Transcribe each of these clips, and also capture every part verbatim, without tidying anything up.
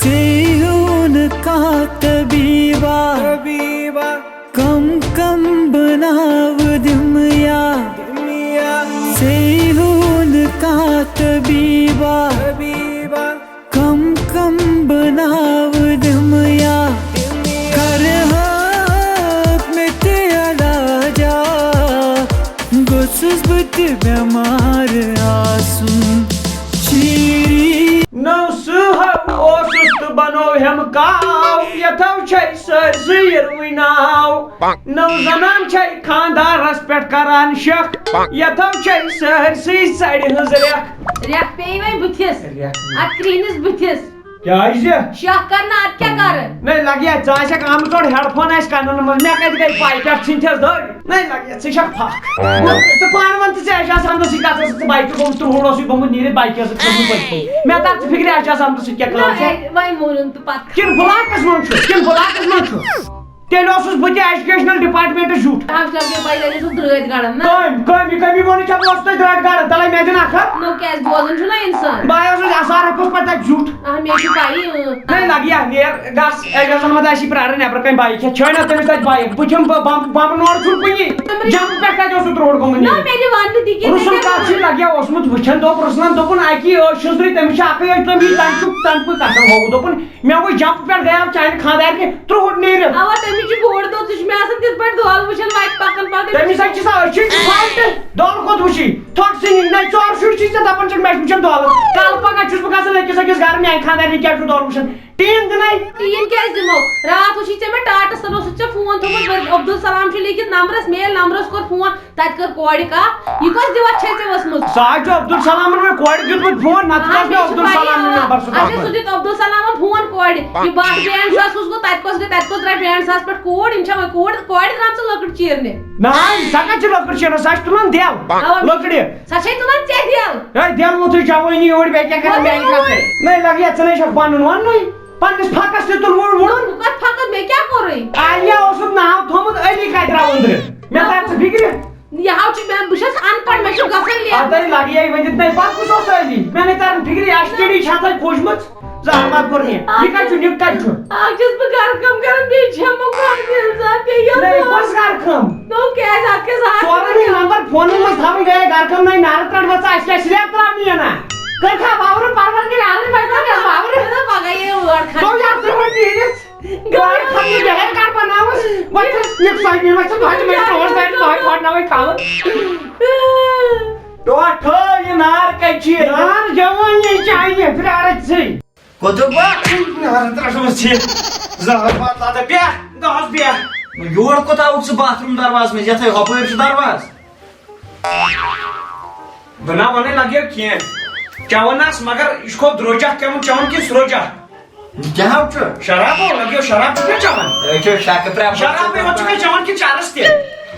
ژےٚ ہیوٗ نہٕ کانٛہہ طبیٖبا، کم کم بناو دمیا، ژےٚ ہیوٗ نہٕ کانٛہہ طبیٖبا، کم کم بناو دمیا۔ کرہاکھ مےٚ تہِ علاجا، گوٚژھُس بہٕ تہِ بٮ۪مار آسُن۔ چیٖری۔ نو سُہ ہو اوسُس تہٕ بنوو ہٮ۪م کاو، یتھو چھے سٲرسٕے یِروٕنۍ ناو۔ نٔو زنان چھے خاندارس پٮ۪ٹھ کران شک، یتھو چھے سٲرسٕے ژرِ ہٕنٛز ریکھ۔ ریکھ پیٚیہِ وۄنۍ بٕتھِس، ریکھ۔ اتھ کرٛہنِس بٕتھِس۔ کیٛازِ؟ شک کرنہٕ اتھ کیٛاہ کرٕ؟ نہ لگہِ یا، ژٕ آسکھ آمٕژ اورٕ ہیڈ فون آسہِ کنن منٛز، مےٚ کتہِ گٔے پاے، پٮ۪ٹھ ژھٕنتھس دٔر۔ نہ لگہِ یا، ژٕ چھکھ پھکھ۔ ژٕ پانہٕ وَن تہٕ، ژےٚ اعجاز احمدس سۭتۍ کتھ ٲسٕکھ ژٕ بایکہِ گوٚمُت، ترٛوہُر اوسُے گوٚمُت نیٖرِتھ بایکہِ ٲسٕکھ کھٔژمٕژ پٔتۍ کِنۍ۔ مےٚ تر ژٕ فکرِ اعجاز احمدس سۭتۍ کیٛاہ کٲم چھےٚ۔ وۄنۍ ووٚنُن تہٕ پتہٕ۔ کِنہٕ بلاکس منٛز چھُ، کِنہٕ بلاکس منٛز چھُ؟ تیٚلہِ اوسُس بہٕ تہِ ایجوکیشنل ڈپارٹمنٹ زیُٹھ۔ ہاسٹل کہِ پَزِ اَسہِ سُہ درٛٲتۍ گڑان نا۔ کٔمۍ، کٔمۍ، یہِ کٔمی ووٚنُے ژےٚ، بہٕ اوسُس تۄہہِ درٛٲتۍ گڑان، تَلے مےٚ دِن اکھ ہتھ۔ نو کیٛازِ بوزان چھُنہ اِنسان۔ بہٕ آیوس وۄنۍ اثار ہیوٚکُس پَتہٕ تَتہِ زیُٹھ۔ اَہَن، مےٚ چھِ پَیی، اۭں۔ نہ، لگہِ یا نیر گژھ، اعجاز احمد آسی پرٛاران نٮ۪برٕ کَنۍ بایِک ہٮ۪تھ، چھٲنۍ نا تٔمِس تَتہِ بایِک، بہٕ کھٮ۪مہٕ بہٕ بمبہٕ، بمبہٕ نورٕ چھُنہٕ کُنی۔ جمپہٕ پٮ۪ٹھ کَتہِ اوسُتھ روڈ گوٚمُت نہ، نیٖرِتھ؟ مےٚ دِ وَننہٕ تہِ کینٛہہ، رُسُل مےٚ کیٛاہ کَتھ چھِ وَنہٕ؟ لگہِ یا اوسمُت وٕچھان، دوٚپ رُسلن، دوٚپُن اَکی ٲس شُنٛزرٕے، تٔمِس چھِ اَکٕے أچھ، تٔمۍ یی تَمہِ چُک، تَمہِ پُے قسم ہووُ، دوٚپُن، مےٚ وٕچھ جمپہٕ پٮ۪ٹھ گٔیو چانہِ خانٛدارنہِ ترٛوہُر نیٖرِتھ۔ اَوا، تٔمِس چھُ بوٚڑ دۄد، سُہ چھُ مےٚ آسان تِتھ پٲٹھۍ دۄل وٕچھان وَتہِ پَکان پَکان۔ تٔمِس ہا چھِ سۄ أچھِے چھِ فالٹ، دۄل کوٚت وٕچھی؟ تھۄکھ ژھٕنِنۍ۔ نَے ژور شُرۍ چھِ ژےٚ دَپان چھِکھ مےٚ چھِ وٕچھان دۄل۔ کَلہٕ پَگاہ چھُس بہٕ گژھان أکِس أکِس گرٕ، میٛانہِ خانٛدارنہِ کیٛازِ چھُو دۄل وٕچھان؟ ٹیٖن دِنَے۔ ٹیٖن کیٛازِ دِمو؟ راتھ وٕچھی ژےٚ مےٚ ٹاٹَس تَل اوسُتھ ژےٚ فون تھوٚومُت، عبدالسلام چھُ لیکھِتھ نمبرَس، مےٚ ییٚلہِ نمبرَس کوٚر فون، تَتہِ کٔر کورِ کَتھ، یہِ کۄس دِوَتھ چھے ژےٚ ؤژھمٕژ؟ سُہ حظ چھُ عبدالسلامن مےٚ کورِ دیُتمُت فون، نَتہٕ آ، کَس مےٚ مےٚ اوس عبدالسلامن نمبر سُہ اچھا، سُہ تھوٚومُت؟ دیُت عبدالسلامن فون کورِ، یہِ بَٹھ بینڈ ساس کُس گوٚو، تَتہِ کۄس گٔے، تَتہِ کۄس درٛاے بینڈ ساس پٮ۪ٹھ کوٗر، یِم چھا وۄنۍ کوٗر، کورِ درٛامژٕ لٔکٕر چیٖرنہِ؟ نہ، سۄ کَتہِ چھِ لٔکٕر چیران، سۄ چھِ تُلان دٮ۪ل۔ اَوا۔ لٔکرِ۔ سۄ چھے تُلان ژےٚ دٮ۪ل۔ ہے، دٮ۪ل ووتھُے جوٲنی اوٗرۍ، بیٚیہِ کیٛاہ کَرٕ وۄنۍ میٛانہِ کَتھٕ؟ نہ، لَگہِ یا ژٕ نے چھَکھ پَنُن وَننُے، پنٛنِس پھَکَس تہِ تُل وُڑ وُڑُن۔ بہٕ کَتھ پھَکَس، مےٚ کیٛاہ کوٚرُے؟ عالیہ اوسُتھ ناو تھوٚومُت علی قادرا وُندرِ۔ مےٚ تَر ژٕ فِکرِ؟ یہِ ہاو چھُ مےٚ، بہٕ چھَس اَن پَڑھ، مےٚ چھُ گژھان لیکھُن۔ اَدَے لَگہِ یے ؤنِتھ، نَے پَتہٕ کُس اوس علی؟ مےٚ نَے تَران فِکرِ، یہِ آسہِ کِڑی چھِ آسان کھوٗجمٕژ، زہر بَد کوٚر مےٚ۔ یہِ کَتہِ چھُ، نیُک کَتہِ چھُ؟ اَکھ چھَس بہٕ گَرٕ کٲم کَران، بیٚیہِ چھَمو کھۄر تہِ اِنسان، بیٚیہِ ییٚلہِ نَے، دۄد۔ کۄس گَرٕ کٲم؟ نو کیٛازِ، اَتھ کیٛاہ زٕ ہَتھ ژورَن ہٕنٛدۍ نمبر فونَن منٛز تھاوٕنۍ گٔیے گَرٕ کٲم، نَے نارٕ ترٛٹھ وَژھٕ، اَسہِ کیٛاہ سِلیب ترٛاونہِ یَنا؟ کٔرۍ کھا وَورٕ پَروَر کِنہٕ اَنٕنۍ پَزِ نا مےٚ وَورٕ؟ مےٚ دوٚپ پَگاہ یِیِو ٲٹھ کھَنٛڈ۔ گوٚو یَتھ ترٛووُن نیٖرِتھ۔ گاڈِ کھنٛڈ تہِ جہل کر بناوُس۔ وۄنۍ چھَس نِکسٲنی، وۄنۍ چھَس بہٕ ہَتہِ مےٚ ٹوٹھ سایڈ تۄہہِ کھۄڈناوٕے کھالُن۔ ٹوٹھ ہٲو یہِ نار کَتہِ چھِ ییٚتہِ؟ نار جوان یہِ چاے یہِ پھرٛارَتھ ژٕے۔ کوٚتُکھ بہٕ؟ نار ترٛٹھ اوس ژےٚ۔ زہر بَتہٕ لَتہٕ بیٚہہ، دۄہَس بیٚہہ۔ یور کوٚت آوُکھ ژٕ باتھ روٗم دروازٕ منٛز؟ یَتھَے ہۄپٲرۍ چھُ دروازٕ۔ بہٕ نا وَنَے لَگیو کینٛہہ۔ چٮ۪وان آس، مگر یہِ چھُ کھۄتہٕ درٛوجہ کھٮ۪وان، چٮ۪وان کِنہٕ سرٛوجہ؟ یہِ کیٛاہ ہو چھُ؟ شراب ہو لَگیو، شراب چھُکھ نا چٮ۪وان؟ أسۍ چھِ شکہٕ پرٛا شرابٕے یوت چھُکھ نا چٮ۪وان کِنہٕ چرس تہِ؟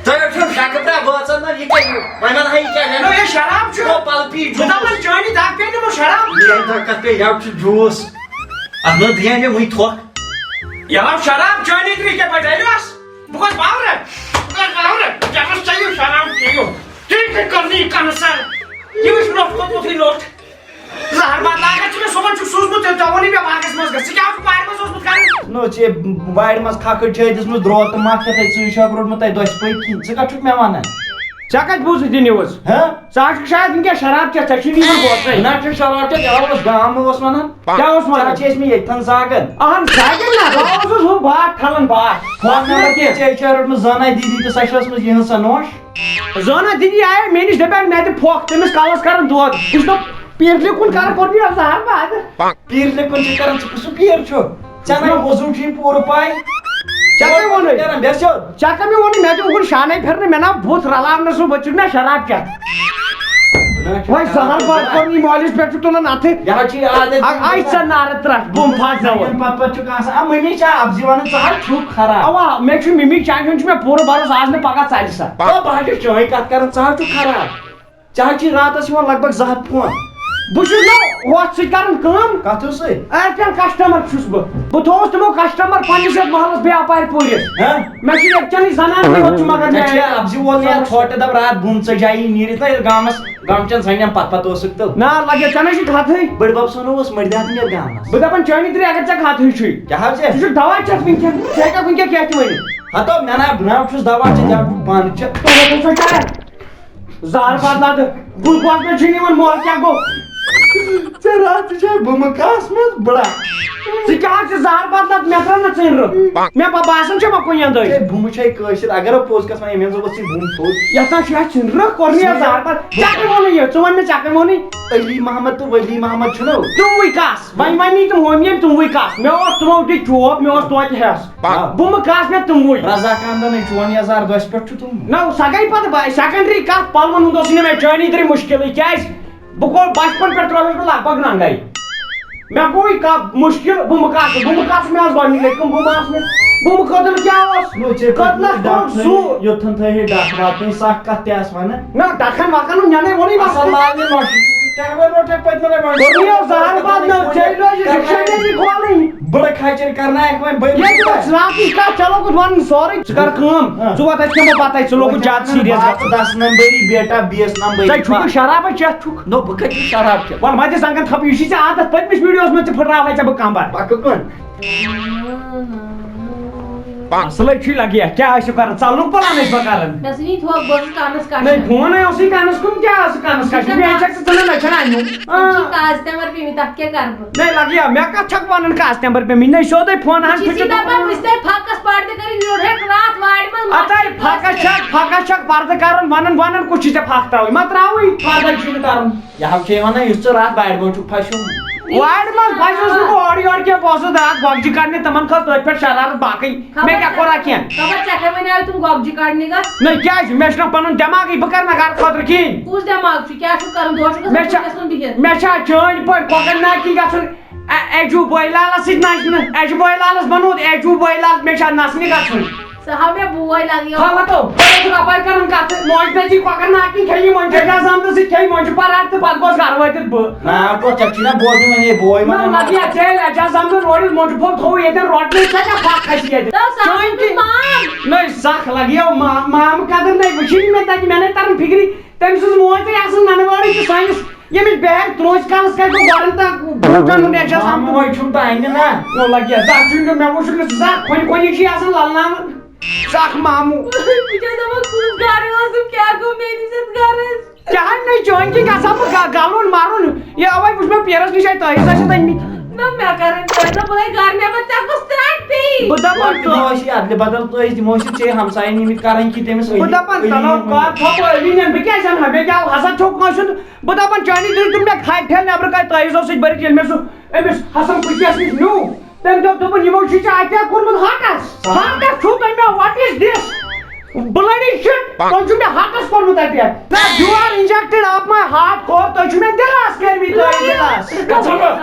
تُہۍ حظ چھِو شکہٕ پرٛا بٲژَن منٛز، یہِ کیٛاہ یہِ؟ وۄنۍ وَنہٕ ہا یہِ کیٛاہ نہ، یہِ شراب چھُ۔ گوٚو پَلپی بہٕ جوٗس۔ دَپان چٲنی دَگ پیٚیہِ نہٕ شراب۔ یہِ دَگ کَتھ پیٚیہِ؟ یَوٕ چھُ جوٗس۔ اَتھ نہ دِیہِ ہا مےٚ وٕنہِ تھۄکھ۔ یہِ ہاو شراب چٲنی تہِ یہِ کیٛاہ پٲٹھۍ ڈَلیوس؟ بہٕ گوس باورٕ، بہٕ گوس باورٕ، جَنَس چیٚیِو شراب چیٚیِو۔ تُہۍ کٔرۍ کٔرنہٕ یہِ کَنسَر۔ یہِ وٕچھ لوٚٹھ کوٚت ووٚتھُے لوٚٹھ۔ زَہر بَتہٕ لاگَتھ چھُ مےٚ صُبحن چھُکھ سوٗزمُت تیٚلہِ ژےٚ ووٚنُے مےٚ باغَس منٛز گژھ۔ ژٕ کیٛاہ اوسُکھ وارِ منٛز اوسمُت کَران؟ نہ، ژےٚ وارِ منٛز کھَکھٕر چھٲتِس منٛز درٛوت تہٕ مَکھ کھٮ۪تھَے ژٕے چھُکھ روٚٹمُت تَتہِ دۄسہِ پٔتۍ کِنۍ۔ ژٕ کَتھ چھُکھ مےٚ وَنان؟ ژےٚ کَتہِ بوٗزُتھ یہِ نِوٕز؟ ہہ؟ ژٕ ہا چھُکھ شاید وٕنکیٚس شراب چٮ۪تھ، ژےٚ چھُے نہٕ یہِ بوزنَے۔ نہ چھُ شراب چٮ۪تھ، یَوٕ اوس گام اوس وَنان۔ کیٛاہ اوس وَنان؟ ژےٚ چھِ ٲسۍ مٕتۍ ییٚتہِ تھَن زاگَن۔ اَہَن زاگَن نہ، بہٕ اوسُس ہُہ باٹھ کھَلان باٹھ۔ فون نمبر کیٛاہ؟ ژےٚ چھےٚ رٔٹمٕژ زٲنہ دیدی تہٕ سۄ چھِ ٲسمٕژ یِہٕنٛز سۄ نوش۔ زٲنہ دیدی آیے مےٚ نِش، دَپان مےٚ دِ پھۄکھ، تٔمِس کَلَس کَرَن دود۔ یہِ چھُ دَپ پیٖرلہِ کُن کَرَن کوٚر مےٚ زَہر بَد۔ پیٖرلہِ کُن چھِ کَران، ژٕ کُس چھُکھ پیٖر چھُکھ؟ ژےٚ نَے وۄضوٗ چھُے پوٗرٕ پَے۔ ژےٚ کَمہِ ووٚنُے؟ کَران، بیٚہہ سیوٚد۔ ژےٚ کَمہِ ووٚنُے؟ مےٚ تہِ اوٚن شانَے پھِرنہٕ، مےٚ نا بُتھ رَلاونہٕ سُہ، وۄنۍ چھُکھ مےٚ شراب چٮ۪تھ۔ نہ، وۄنۍ زَہر باد کوٚر یہِ مٲلِس پٮ۪ٹھ چھُکھ تُلان اَتھٕ۔ یہِ حظ چھِ یہِ عادت۔ آ، آے ژےٚ نارٕ ترٛٹھ، بُم پھَس زٮ۪وَن۔ پَتہٕ پَتہٕ چھُکھ آسان، آ، مٔمی چھا اَپزِ وَنان، ژٕ حظ چھُکھ خراب۔ اَوا، مےٚ چھُ مِمی چانہِ ہُنٛد چھُ مےٚ پوٗرٕ بَروسہٕ، آز نہٕ پَگاہ ژَلہِ سۄ۔ آ، بہٕ حظ چھُس چٲنۍ کَتھ کَران، ژٕ حظ چھُکھ خراب۔ ژےٚ حظ چھُے راتَس یِوان لگ بگ زٕ ہَتھ فون۔ بہٕ چھُس نہٕ ہۄتھ سۭتۍ کران کٲم۔ کتھ ہیوٚو سۭتۍ؟ ایرٹیل کسٹمر چھُس بہٕ۔ بہٕ تھووُس تِمو کسٹمر پننِس یتھ محلس بیاپارِ پوٗرِس۔ ہہ؟ مےٚ چھُ ییٚتہِ چَنٕے زنان تہِ یوت چھُ مگر ژےٚ مےٚ چھُے اَپزِ وول یا ژھۄٹہٕ دَب راتھ بُم ژٔجایہِ نیٖرِتھ نہ ییٚلہِ گامس، گامچٮ۪ن زنٮ۪ن پتھ پتھ اوسُکھ تہٕ۔ نہ لگہِ ژےٚ نہ چھُے کتھٕے۔ بٔڈۍ بب سونو اوس مٔردیاتٕے مےٚ گامس۔ بہٕ دپان چٲنی ترٛے اگر ژےٚ کتھٕے چھُے۔ کیٛاہ حظ ژےٚ؟ ژٕ چھُکھ دوا چٮ۪تھ وٕنکٮ۪ن، ژٕ ہیٚککھ وٕنکٮ۪ن کیٛاہ تہِ ؤنِتھ۔ ہتو مےٚ نہ برونٛٹھ چھُس دوا چٮ۪تھ، یہِ چھُ بنٛد چھِ۔ تُہۍ ہیٚکِو سۄ چاے۔ زار پتہٕ لد، بہٕ بوزنہٕ چھُے نہٕ یِوان مول کیٛاہ گوٚو۔ ژےٚ راتھ ژٕ چھے بُمہٕ کاسمٕژ بڑا۔ ژٕ کیٛاہ چھُ زار پتہٕ لد، مےٚ ترٛٲو نہ ژٕنرٕ۔ مےٚ با-، باسان چھےٚ مےٚ کُنہِ اندٲے۔ ہے بُمہٕ چھے کٲشِر، اگر بہٕ پوٚز کَس وَنہٕ، ییٚمہِ منٛز ژےٚ بُم تھوٚد۔ یَتھ نہ چھُ اَسہِ ژٕنرٕ کوٚر نہٕ یَتھ زار پتہٕ۔ ژےٚ کَمہِ ووٚنُے یہِ؟ ژٕ وَن مےٚ، ژےٚ کَمہِ ووٚنُے؟ علی محمد تہٕ ولی محمد چھُنو؟ تِموٕے کَس؟ وۄنۍ وَنی تِم ہومۍ ییٚمۍ تِموٕے کَس۔ مےٚ اوس تِمو دیُت چوب، مےٚ اوس توتہِ ہٮ۪س۔ آ۔ بُمہٕ کَس مےٚ تِموٕے۔ رضا خاندانٕے چون یَزار دۄسہِ پٮ۪ٹھ چھُ تِموٕے۔ نہ، سۄ گٔے پَتہٕ با-، سیکنڈری کَتھ، پَلوَن ہُنٛد اوس نہٕ مےٚ چٲنی ترٛے مُشکِلٕے۔ کیٛازِ؟ بہٕ گوٚو بچپن پٮ۪ٹھ ترٛٲوٕس بہٕ لگ بگ ننگے۔ مےٚ گوٚو یہِ کَتھ مُشکِل، بُمہٕ کَس، بُمہٕ کَس مےٚ آسہٕ گۄڈٕنِکۍ لَٹہِ کٕم بُمہٕ آسہٕ مےٚ؟ بُمہٕ خٲطرٕ کیٛاہ اوس؟ نو، ژےٚ کٔتلَس کوٚرُتھ سُہ۔ یوٚتتھَن تھٲیہے ڈَکھ واتنٕے، سَکھ کَتھ تہِ آسہٕ وَنان۔ نہ، ڈَکھن وَکھن ہُنٛد نٮ۪نَے ووٚنُے اَصٕل مسلہٕ۔ لاگنہِ نۄشہِ۔ تۄہہِ ووٚنوُ تۄہہِ پٔتمہِ لَٹہِ وۄنۍ۔ کوٚرُے یہِ زہر باد نہ، ژےٚ لٲجِتھ رِکشا نٮ۪نہِ کھولٕنۍ۔ بٕڑٕ کھچر کرنایکھ وۄنۍ بٔرِتھ۔ ییٚتہِ اوس راتٕچ کَتھ، ژےٚ لوگُتھ وَنُن سورُے۔ ژٕ کر کٲم، ہاں۔ ژٕ ووت اَتہِ کھٮ۪مو بَتَے، ژٕ لوگُتھ زیادٕ سیٖریَس گژھُن۔ دَس نمبری بیٹا، بیس نمبری۔ ژےٚ چھُکھ شرابَے چٮ۪تھ چھُکھ؟ نو، بہٕ کَتہِ چھُس شراب چٮ۪وان؟ وَلہٕ مَتہِ زنٛگَن تھَپھ، یہِ چھُے ژےٚ عادت، پٔتمِس ویٖڈیوَس منٛز تہِ پھٕٹراوہَے ژےٚ بہٕ کَمبَر۔ پَکہٕ کُن۔ اَصلٕے چھُے لگہِ، کیٛاہ آسہِ کران؟ ژَلنُک پلان ٲسۍ بہٕ کران۔ مےٚ ژھٕنی تھوٚک، بہٕ ٲسٕس کَنَس کَشان۔ نَے، فونَے اوسُے کَنَس کُن، کیٛاہ ٲسٕکھ کَنَس کَشان؟ مےٚ چھَکھ ژٕ ژٕنان، مےٚ چھَنہٕ اَنُن۔ آ۔ تِم چھِ کاز تہِ مگر پیٚمٕتۍ، تَتھ کیٛاہ کَرٕ بہٕ؟ نَے، لگہِ یا، مےٚ کَتھ چھَکھ وَنان کاز تہِ مگر پیٚمٕتۍ؟ نَے، سیوٚدُے فون ہَن بہٕ چھُس پھِٹِتھ۔ دَپان، وٕچھ تۄہہِ پھَکَس پَردٕ کٔرِتھ یورٕ ہیٚکھ راتھ وارِ منٛز اَدَے مَس پھَکَس چھَکھ، پھَکَس چھَکھ پَردٕ کَرُن، وَنان، وَنان کُس چھُے ژےٚ پھَکھ ترٛاوٕنۍ؟ مہ ترٛاوٕے، پَردَے چھُے نہٕ کَرُن۔ یہِ ہا چھُ وَنان، یُس ژٕ راتھ وارِ منٛز چھُکھ پھَسیومُت۔ وارِ منٛز پھَسیوس نہٕ بہٕ اورٕ یورٕ کینٛہہ، بہٕ اوسُس راتھ گۄگجہِ کَڑنہِ، تِمَن کھٔژ تٔتھۍ پٮ۪ٹھ شرارت باقٕے۔ مےٚ کیٛاہ کوٚرا کینٛہہ؟ خبر ژےٚ کَمہِ وَنہِ آے تِم گۄگجہِ کَڑنہِ گژھ؟ نہ، کیٛازِ؟ مےٚ چھُنہ پَنُن دٮ۪ماغٕے، بہٕ کَرٕ نہ گَرٕ خٲطرٕ کِہیٖنۍ۔ کُس دٮ۪ماغ چھُ؟ کیٛاہ چھُکھ کَرُن؟ دۄہَس چھُکھ مےٚ آسان چھا، کُٹھِس منٛز بِہِتھ؟ مےٚ چھا چٲنۍ پٲٹھۍ کۄکَر ناٹِنۍ گژھُن؟ اَ-، اَجوٗ بٲے لالَس سۭتۍ نَژنہِ؟ اَجوٗ بٲے لالَس بَنووُتھ اَجوٗ بٲے لال، مےٚ چھا نَژنہِ گژھُن؟ ژٕ ہاو مےٚ بوے لگیو۔ ہاو ہتو، تۄہہِ ٲسِو اپٲرۍ کران کتھٕ، موج تہِ چھِ کۄکر ناٹِنۍ کھیٚنہِ، وۄنۍ چھِ اجازت تہٕ سۭتۍ کھیٚنہِ، وۄنۍ چھُ پران تہٕ پتہٕ گوٚژھ گرٕ وٲتِتھ بہٕ۔ نا، تو ژےٚ چھُے نا بوزُن وۄنۍ یہِ بوے نہ، ونان۔ لگہِ یا ژےٚ ییٚلہِ اجازت اندر روڈس موجود پھوٚل تھوٚو ییٚتٮ۪ن روٹنٕے، ژےٚ کیٛاہ پھکھ کھسہِ ییٚتہِ؟ تو سُہ چٲنۍ آسُن تہِ مام۔ نٔے سکھ لگہِ یو ما-، مامہٕ قدر نٔے وٕچھِنۍ مےٚ تتہِ، مےٚ نَے تران فکرِ، تٔمۍ سٕنٛز موج تہِ آسان ننہٕ وٲرٕے تہٕ سٲنِس ییٚمِس بہٕ ہٮ۪کہٕ ترٛوچ کالَس کَتہِ گوٚو گۄڈَن تہٕ بُٹھَن ہُنٛد احساس مامہٕ وۄنۍ چھُم تانۍ نہ۔ نو لَگہِ ہا، زانٛہہ چھُنہٕ مےٚ وُچھُن نہٕ زانٛہہ کھۄنہِ کھۄنہِ چھِ آسان لَلناوان۔ سَکھ مامہٕ۔ بہٕ چھَس دَپان کُس گَرٕ اوسُم، کیٛاہ گوٚو میٛٲنِس یَتھ گَرَس؟ کیٛاہ نہٕ چٲنۍ کِنۍ گژھان بہٕ گَ-، گَلُن مَرُن؟ یہِ اَوَے وٕچھ مےٚ پیٖرَس نِش آے تٲہِز ٲسِتھ أنۍمٕتۍ۔ نہ مےٚ کَرَن تۄہہِ نہ بَلاے گَرٕ نٮ۪بَر ژےٚ کُس ترٛٹھ پیٚیی؟ بہٕ دَپان تۄہہِ دِمو أسۍ یہِ اَدلہِ بدل، تُہۍ أسۍ دِمو أسۍ یہِ ژےٚ ہمسایَن نِمٕتۍ کَرَن کہِ تٔمِس بہٕ أنِو، دَپان أنِو تَلو یِم کَر ؤنِو۔ تھاوو أمی نٮ۪ن، بہٕ کیٛازِ اَنہٕ ہا؟ مےٚ کیٛاہ حسد چھوٚک کٲنٛسہِ ہُنٛد؟ بہٕ دَپان، چانی دِل تِم مےٚ کھاتہِ ٹھٮ۪ل نٮ۪برٕ کَنہِ تٲویٖز اوسُے بٔرِتھ، ییٚلہِ مےٚ سُہ أمِس حسن کُکِیَس نِش نیوٗ، تٔمۍ دوٚپ، دوٚپُن، یِمو چھُے ژےٚ اَتہِ کوٚرمُت ہاٹَس۔ ہاٹَس چھُو تۄہہِ مےٚ، what is this? Bloody shit! تۄہہِ چھُو مےٚ ہاٹَس کوٚرمُت اَتہِ۔ نہ، you are injected of my heart core، تۄہہِ چھُو مےٚ دِلَس کٔرمٕتۍ تۄہہِ دِلَس۔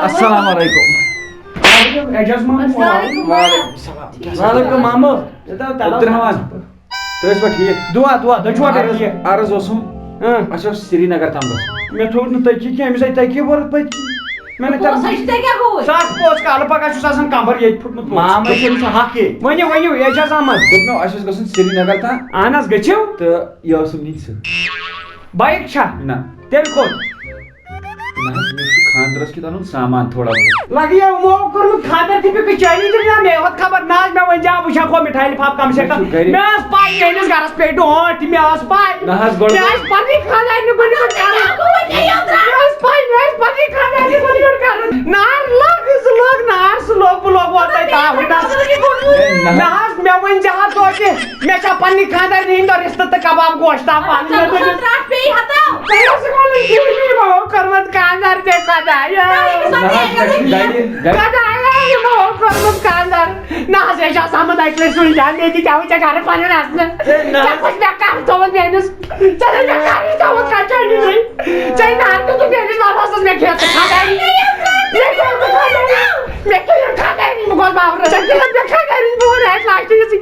السلام علیکم۔ اعجاز محمد۔ السلام علیکم۔ وعلیکم السلام۔ وعلیکم مامو۔ عبدالرحمان۔ تُہۍ ٲسوا ٹھیٖک؟ دُعا، دُعا، تُہۍ چھِوا عرض، ٹھیٖک؟ عرض اوسُم، اۭں۔ اَسہِ اوس سرینگر تام گژھُن۔ مےٚ تھوٚو نہٕ تٔکی کینٛہہ، أمِس آیہِ تٔکی ووٚرُتھ پٔتۍ کِنۍ۔ مےٚ نہٕ پوٚز تَتھ ہا چھُ، ژےٚ کیٛاہ گوٚوُے؟ سَتھ پوٚز کالہٕ پَگاہ چھُس آسان کَمبَر ییٚتہِ پھُٹمُت پوٚز۔ مامَے چھِ أمِس حق ییٚتہِ۔ ؤنِو، ؤنِو، اعجاز احمد۔ دوٚپمو، اَسہِ اوس گژھُن سرینگر تام۔ اَہَن حظ، گٔژھِو۔ تہٕ یہِ ٲسٕم نِنۍ سۭتۍ۔ بایِک چھا؟ نہ۔ تیٚلہِ کوٚت؟ نہ حظ، مےٚ چھُ خانٛدرَس کیُتھ اَنُن سامان تھوڑا بہت۔ لگہِ یہِ یِمو کوٚرمُت خانٛدر تہِ پیوٚو بِچٲری تہِ، نہ مےٚ ووت خبر، نہ حظ، مےٚ ؤنۍ زِ ہا، بہٕ چھَکھ ہُہ مِٹھایہِ لِفاف کم سے مےٚ کم۔ چھُ گرِ۔ مےٚ ٲس پَے، میٲنِس گرس پیٚیہِ ڈونٛٹھ، مےٚ ٲس پَے۔ نہ حظ، گۄڈٕ مےٚ ٲس پننہِ خانٛدارنہِ گۄڈٕ یِمن کرُن۔ مےٚ ٲس پَے، مےٚ ٲس پننہِ خانٛدارنہِ گۄڈٕ یِمن کرُن۔ نار لوٚگ، زٕ لوٚگ، نار سُہ لوٚگ، بہٕ لوٚگ وۄنۍ تۄہہِ تاوُن۔ نہ حظ۔ نہ حظ، مےٚ ؤنۍ زِ ہا توتہِ، مےٚ چھا پننہِ خانٛدارنہِ ہِنٛدۍ دۄہ رِستہٕ تہٕ کباب گوشتاب اَنُن؟ مےٚ دوٚپ، ترٛٹھ پیٚیہِ ہتا۔ تۄہہِ اوسُکھ وَنُن، یہِ یِمو کوٚرمُت خانٛدر تہِ خۄدایا۔ نہ حظ، مےٚ چھُ گرِ، گرِ۔ خۄدایا، یِمو کوٚرمُت خانٛدر۔ نہ حظ، یہِ چھُ آسان اَکہِ لَٹہِ سُے جان، مےٚ تہِ کیٛاہ وٕچھِ گرٕ پَنُن آسنہٕ۔ ہے، نہ حظ۔ ژےٚ کُس مےٚ کَرٕ تھوٚومُت میٛٲنِس؟ ژےٚ نَے مےٚ کَرٕے تھوٚومُت کَچَن نِنٕے۔ ژےٚ نہ حظ دیُتُتھ میٛٲنِس بابَس منٛز مےٚ کھیوٚت ژےٚ خانٛدر۔ مےٚ کھیوٚت ژےٚ خانٛدر۔ مےٚ کھیوٚت خانٛدر، بہٕ گوس باورٕ۔ ژےٚ کھیوٚت مےٚ خانٛدر، بہٕ وَنہٕ اَتہِ لاسٹہٕ یِژٕے۔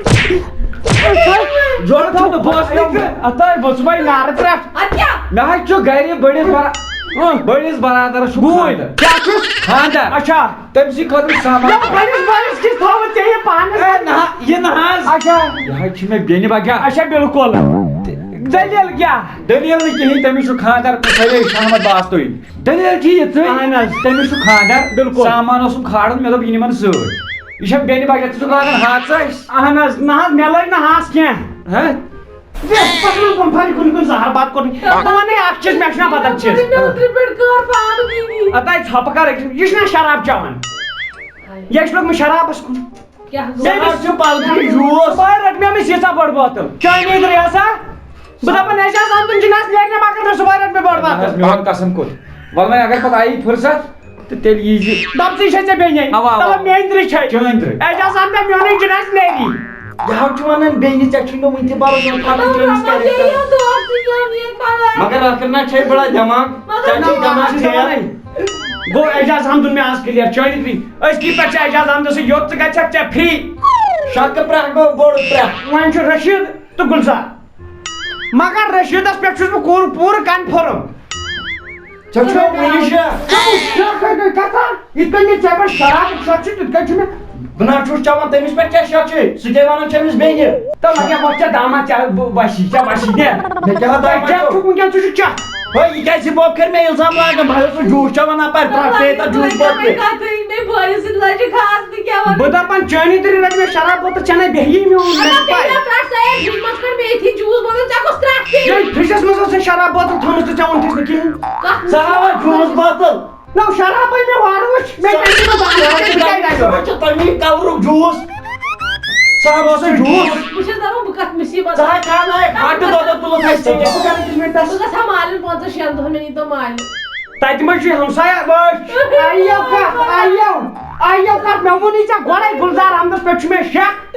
جوڑ تھاو نہٕ، بہٕ اوسُس نہٕ۔ اَتھ ہاے، بہٕ اوسُس وۄنۍ نارٕ پٮ۪ٹھ۔ اَدٕ کیٛاہ؟ مےٚ حظ چھُ گرِ بٔڑِس بَرا-، بٔڑِس برادرس چھُ گوٗرۍ۔ خانٛدر۔ کیٛاہ چھُس؟ خانٛدر۔ اچھا۔ تٔمۍ سٕے خٲطرٕ سامان۔ یَتھ بٔڑِس بٔڑِس کِس تھاوَتھ ژےٚ یہِ پانَس؟ اے، نہ، یہِ نہ حظ۔ اچھا۔ یہِ حظ چھِ مےٚ بیٚنہِ بچا۔ اچھا، بِلکُل۔ دٔلیٖل کیٛاہ؟ دٔلیٖل نہٕ کِہیٖنۍ، تٔمِس چھُ خانٛدر، سٲری چھِ احمد باستوٕے۔ دٔلیٖل چھِ یِژٕے، اہن حظ۔ تٔمِس چھُ خانٛدر۔ بِلکُل۔ سامان اوسُم کھالُن، مےٚ دوٚپ یہِ نِمَن سۭتۍ۔ یہِ چھےٚ بیٚنہِ بچا، ژٕ چھُکھ لاگان ہَس اَسہِ۔ اہن حظ، نہ حظ، مےٚ لٔج نہٕ ہَس کینٛہہ۔ ہہ؟ بیٚیہِ پَتہٕ کُن پھَرِ کُنہِ کُن زہر بَتہٕ کوٚر۔ بہٕ وَنَے اَکھ چیٖز، مےٚ چھُنہ بدل چیٖز۔ مےٚ اوترٕ پٮ۪ٹھ کٔر پانہٕ بیٚنہِ۔ اَدٕ ژھۄپہٕ کَر أکِس، یہِ چھُنہ شراب چٮ۪وان۔ یہِ چھُ لوٚگمُت شرابَس کُن۔ کیٛاہ گوٚو؟ مےٚ أمِس چھُ پَلگٕے جوٗس۔ بہٕ رَٹہٕ مےٚ أمِس ییٖژاہ بٔڑ بوتل۔ چٲنی أنٛدرٕ آسا؟ بہٕ دَپان، اعجاز احمدُن چھُنہٕ اَسہِ نیرنہِ، مگر مےٚ صُبحٲے رَٹہٕ مےٚ بٔڑ نہ حظ، بوتل۔ میون قسم کوٚر۔ وَلہٕ وۄنۍ اگر پَتہٕ آیی فرصت، تہٕ تیٚلہِ یی زِ۔ دَپ ژٕ، یہِ چھےٚ ژےٚ بیٚنے۔ اَوا، اَوا۔ دَپان، میٛٲنۍ ترٕٛہ چھےٚ۔ چٲنۍ ترٕٛہ۔ اعجاز احمد، میونُے چھُنہٕ اَسہِ نیری۔ یہِ حظ چھُ وَنان بیٚنہِ، ژےٚ چھُے نہٕ وٕنہِ تہِ بَرُن پَنُن چٲنِس character۔ مگر ٲخٕر نہ چھے بڑا دٮ۪ماغ، ژےٚ چھُے دٮ۪ماغ fail۔ گوٚو اعجاز احمدُن مےٚ آز clear، چٲنۍ ترٕٛہ۔ أزکی پٮ۪ٹھ چھِ اعجاز احمدَس سۭتۍ یوٚت ژٕ گژھکھ، ژےٚ free۔ شکہٕ پرٛکھ گوٚو بوٚڑ پرٛکھ۔ وۄنۍ چھُ رشیٖد تہٕ گُلزار۔ مگر رشیٖدَس پٮ۪ٹھ چھُس بہٕ کوٗر پوٗرٕ confirm۔ ژےٚ چھُے وٕنہِ شک؟ ژےٚ چھُے شک، ہے، گٔے کَتھا؟ یِتھ کٔنۍ مےٚ ژےٚ پٮ۪ٹھ شرابُک شک چھُ، تِتھ کٔنۍ چھُ مےٚ۔ بہٕ نہ چھُس چٮ۪وان، تٔمِس پٮ۪ٹھ کیٛاہ شک چھُے؟ سُہ کیٛاہ وَنان چھےٚ أمِس بیٚنہِ؟ تہٕ لَگیا ہۄتھ ژےٚ دامَس، ژےٚ ب-، وَسی، ژےٚ وَسی، نے۔ مےٚ کیٛاہ دامَس ژےٚ چھُ؟ چھُکھ وٕنکٮ۪ن، ژٕ چھُکھ چٮ۪تھ۔ ہے، یہِ کیٛازِ یہِ بوب کَرِ مےٚ اِلزام لاگان؟ بہٕ ہا اوسُس juice چٮ۪وان اَپٲرۍ، ترٛٹھ پیٚیہِ تَتھ juice بوتلہِ۔ کَتھٕے، مےٚ بٲیِس سۭتۍ لَجہِ خاص، بہٕ کیٛاہ وَنہٕ؟ بہٕ دَپان، چٲنی تٔری رَٹہِ مےٚ شراب بوتل، ژےٚ نَے بیٚہی میون اَدٕ مےٚ پَے۔ بیٚیہِ رَٹھ سا، ہے، فرٛجہِ منٛز کٔڑ مےٚ ییٚتھی juice بوتل، ژےٚ کۄس ترٛٹھ پیٚیہِ؟ ییٚلہِ فرٛجَس منٛز ٲسٕے شراب بوتل تھٲومٕژ تہٕ ژےٚ اوٚنتھٕے نہٕ کِہیٖنۍ۔ کَتھ ژٕ ہاوان juice بوتل؟ نو شرابے مےٚ وارٕ وٕچھ، مےٚ کیٛاہ چھُ نہٕ باسان، ژٕ کیٛاہ ڈایلاگ؟ ژٕ چھُ تَمی کَورُک juice۔ ژٕ ہا باسان juice۔ بہٕ چھَس دَپان، بہٕ کَتھ مُصیٖبت؟ ژٕ ہا کھاوناوَکھ پھَٹہٕ دۄدَس تُلُتھ اَسہِ ژےٚ کیٛاہ؟ بہٕ کَرٕ أکِس مِنٹَس۔ بہٕ گژھٕ ہا مالِنۍ پانٛژَن شٮ۪ن دۄہَن، مےٚ نیٖتو مالِنۍ۔ تَتہِ ما چھُے ہمسایہ؟ بس۔ آیو کَتھ، آیو، آیو کَتھ، مےٚ ووٚنُے ژےٚ گۄڈَے، گُلزار احمدَس پٮ۪ٹھ چھُ مےٚ شک۔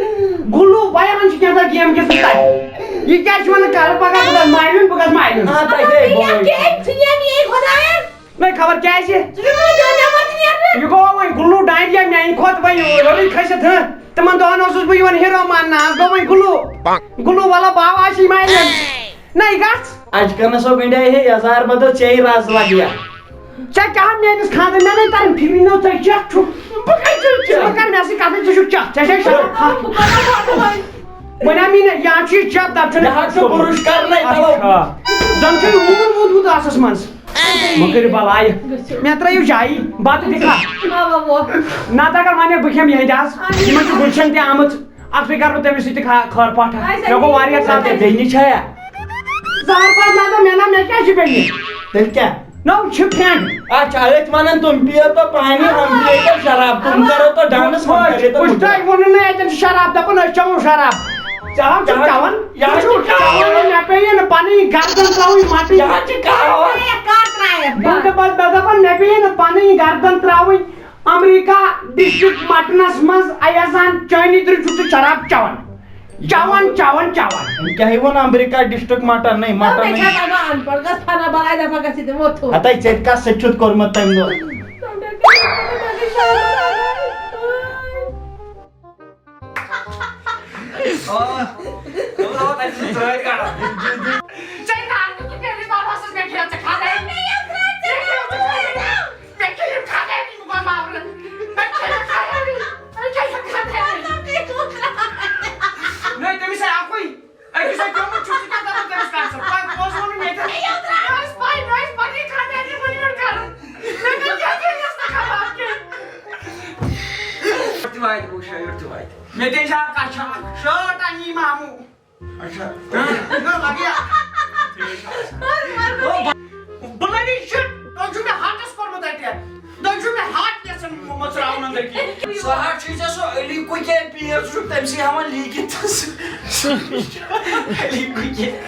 گُلوٗ وایرَن چھِ کینٛہہ تام game گِنٛدان تَتہِ۔ یہِ کیٛاہ چھُ وَنان، کَرٕ پَگاہ بہٕ گژھٕ مالِنۍ، بہٕ گژھٕ مالِنۍ۔ آ، تۄہہِ گٔے بوے۔ کیٛاہ ژٕ نیر یے خۄدایا؟ نہ خبر کیٛازِ؟ ژٕ چھُکھ نہٕ وۄنۍ دیُن نٮ۪بر تہِ نیرنہٕ۔ یہِ گوٚو وۄنۍ گُلوٗ ڈانڈیا میٛانہِ کھۄتہٕ وۄنۍ ہیوٚرُے کھٔسِتھ، ہہ؟ تِمَن دۄہَن اوسُس بہٕ یِوان hero ماننہٕ، آز گوٚو وۄنۍ گُلوٗ۔ گُلوٗ وَلہ باو آسی مالِنۍ۔ نہ یہِ گژھ۔ اَجہِ کَرنَس ہو گٔنٛڈے ہے یَزار بدل ژےٚ راز لَگیا۔ ژےٚ کیٛاہ میٛٲنِس خانٛدرَس مےٚ نَے تَران فِکرِ، نو ژٕ کیٛاہ چھُکھ؟ بہٕ کَتہِ چھُس ژٕ مہ کَر مےٚ سۭتۍ کَتھٕے، ژٕ چھُکھ چَتھ، ژےٚ چھے شرم۔ وَنان مےٚ نہ، یا چھُ یہِ چَتھ، دَپ چھُنہٕ یہِ حظ چھُ بُرُش کَرنَے، تَلو۔ اچھا۔ زَن چھُے اوٗر ووتمُت آسَس منٛز۔ مہ کٔرِو بَلاے۔ مےٚ ترٛٲیِو چایی، بَتہٕ تہِ کھا۔ اَوا، اَوا۔ نَتہٕ اگر وَنہِ بہٕ کھٮ۪مہٕ یِہِنٛدِ آز، یِمَن چھُ گُلشَن تہِ آمٕژ۔ اَکھتُے کَرٕ بہٕ تٔمِس سۭتۍ تہِ کھا-، خٲر پاٹھا۔ آسہِ مےٚ گوٚو واریاہ اَسہِ ژَتہِ۔ بیٚنہِ چھَیا؟ زہر پَتہٕ نہ تہٕ مےٚ نہ، مےٚ کیٛاہ چھِ بیٚنہِ؟ تیٚلہِ کیٛاہ؟ نہ، یِم چھِ friend۔ اچھا، أتھۍ وَنان تِم پیٚیو تو پانی، ہم پیٚیو تو شراب، تِم کرو تو dance، ہم کرو تو وٕچھ، تۄہہِ ووٚنوُ نہ اَتٮ۪ن چھِ شراب، دَپان أسۍ چٮ۪مو شراب۔ ژٕ ہا چھُکھ یہِ ہا چٮ۪وان، یہِ ہا ژٕ چھُکھ چھُ چٮ۪وان، مےٚ پیٚیہِ نہٕ پَنٕنۍ گردن ترٛاوٕنۍ مَٹٕنۍ۔ یہِ ہا چھِ کہاوت۔ ہے، کر ترٛایَکھ؟ بہٕ دَپان، مےٚ دَپان، مےٚ پیٚیہِ نہٕ پَنٕنۍ گردن ترٛاوٕنۍ۔ امریکہ ڈسٹرکٹ مٹنس منٛز ایازان چٲنی درِ چھُکھ ژٕ شراب چٮ۪وان۔ چٮ۪وان، چٮ۪وان، چٮ۪وان۔ أمۍ کیٛاہ ووٚن امریکہ ڈسٹرکٹ مٹن؟ نَے، مٹن مےٚ نَے۔ چھےٚ تگان اَن پَڑھ، گژھ فنا بلاے دفعہ گژھ ییٚتہِ وۄتھُن۔ ہتا ژےٚ تہِ کَتھ سۭتۍ چھُتھ کوٚرمُت تَمہِ دۄہ؟ ژےٚ کَر نہٕ ژٕ کٔرِتھ بابا سٕنٛز مےٚ کھیٚو ژےٚ کھانے؟ مےٚ کھیٚیِو خرٲبی، بہٕ گوٚو ماورٕ۔ مےٚ کھیٚیِو خرٲبی۔ مےٚ کھیٚیِو خرٲبی۔ نہ، تٔمِس ہے اَکُے۔ أکِس ہے پیوٚمُت چھُ، ژٕ کیٛاہ دَپان تٔمِس کَر ژٕ؟ پَتہٕ پوٚز ووٚنُن مےٚ تہِ۔ مےٚ ٲس پَے، مےٚ ٲس پَنٕنۍ خانٛدارنہِ ؤنۍ یورٕ کَرُن۔ مےٚ کَتہِ کیٛاہ کٔرِس نہٕ خراب کینٛہہ؟ تہِ واتہِ، وٕچھ، یورٕ تہِ واتہِ۔ مےٚ تہِ چھا کَچھان، شٲٹ اَنی ماموٗ۔ اچھا۔ نہ، لگیا۔ بہٕ لگے شِٹ، تۄہہِ چھُو مےٚ ہاٹس کوٚرمُت اَتہِ۔ تۄہہِ چھُو مےٚ ہاٹ یَژھان مۄژراوُن أنٛدٕرۍ کِنۍ۔ سُہ ہاٹ چھُے ژےٚ سُہ علی کُکے پیٖر، ژٕ چھُکھ تٔمۍ سٕے ہاوان لیٖکِتھ۔ علی کُکے۔